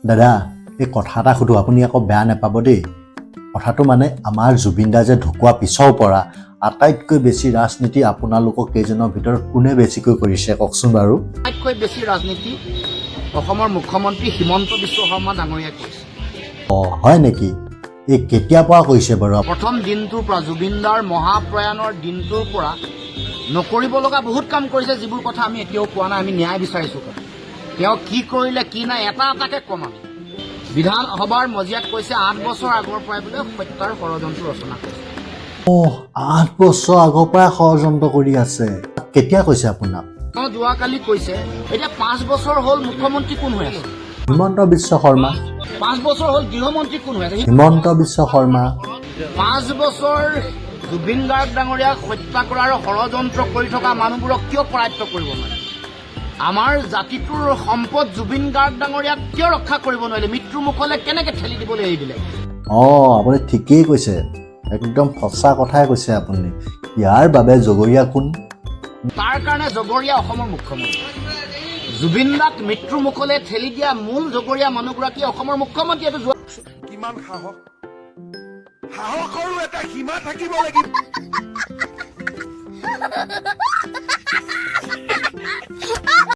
দাদা, এই কথা এটা সুধো, আপুনি আকৌ বেয়া নাপাব দেই। কথাটো মানে আমাৰ জুবিন দা যে ঢুকোৱা পিছৰ পৰা আটাইতকৈ বেছি ৰাজনীতি আপোনালোকক কেইজনৰ ভিতৰত কোনে বেছিকৈ কৰিছে, কওকচোন বাৰু। আটাইতকৈ বেছি ৰাজনীতি অসমৰ মুখ্যমন্ত্ৰী হিমন্ত বিশ্ব শৰ্মা ডাঙৰীয়াই কৰিছে। অঁ, হয় নেকি? এই কেতিয়াৰ পৰা কৰিছে বাৰু? প্ৰথম দিনটোৰ পৰা, জুবিনদাৰ মহাপ্ৰয়াণৰ দিনটোৰ পৰা নকৰিব লগা বহুত কাম কৰিছে, যিবোৰ কথা আমি এতিয়াও কোৱা নাই। আমি ন্যায় বিচাৰিছোঁ। তেওঁ কি কৰিলে কি নাই, এটা এটাকে ক'ম আমি। বিধানসভাৰ মজিয়াত কৈছে, 8 বছৰ আগৰ পৰাই বোলে হত্যাৰ ষড়যন্ত্ৰ ৰচনা কৰিছে। অঁ, 8 বছৰ আগৰ পৰাই ষড়যন্ত্ৰ কৰি আছে? কেতিয়া কৈছে আপোনাক? তেওঁ যোৱাকালি কৈছে। এতিয়া 5 বছৰ হ'ল, মুখ্যমন্ত্ৰী কোন হৈ আছে? হিমন্ত বিশ্ব শৰ্মা। 5 বছৰ হ'ল, গৃহমন্ত্ৰী কোন হৈ আছে? হিমন্ত বিশ্ব শৰ্মা। 5 বছৰ জুবিন গাৰ্গ ডাঙৰীয়াক হত্যা কৰাৰ ষড়যন্ত্ৰ কৰি থকা মানুহবোৰক কিয় কৰায়ত্ব কৰিব নোৱাৰে? আমাৰ জাতিটোৰ সম্পদ জুবিন গাৰ্গ ডাঙৰীয়াক কিয় ৰক্ষা কৰিব নোৱাৰিলে? মৃত্যুৰ মুখলৈ কেনেকে ঠেলি দিবলৈ এৰি দিলে? অঁ, আপুনি ঠিকেই কৈছে, একদম সঁচা কথাই কৈছে আপুনি। ইয়াৰ বাবে জগৰীয়া কোন? তাৰ কাৰণে জগৰীয়া অসমৰ মুখ্যমন্ত্ৰী। জুবিন দাক মৃত্যুৰ মুখলৈ ঠেলি দিয়া মূল জগৰীয়া মানুহগৰাকী অসমৰ মুখ্যমন্ত্ৰী। এইটো যোৱা কিমান সাহস! সাহসৰো এটা সীমা থাকিব লাগিব।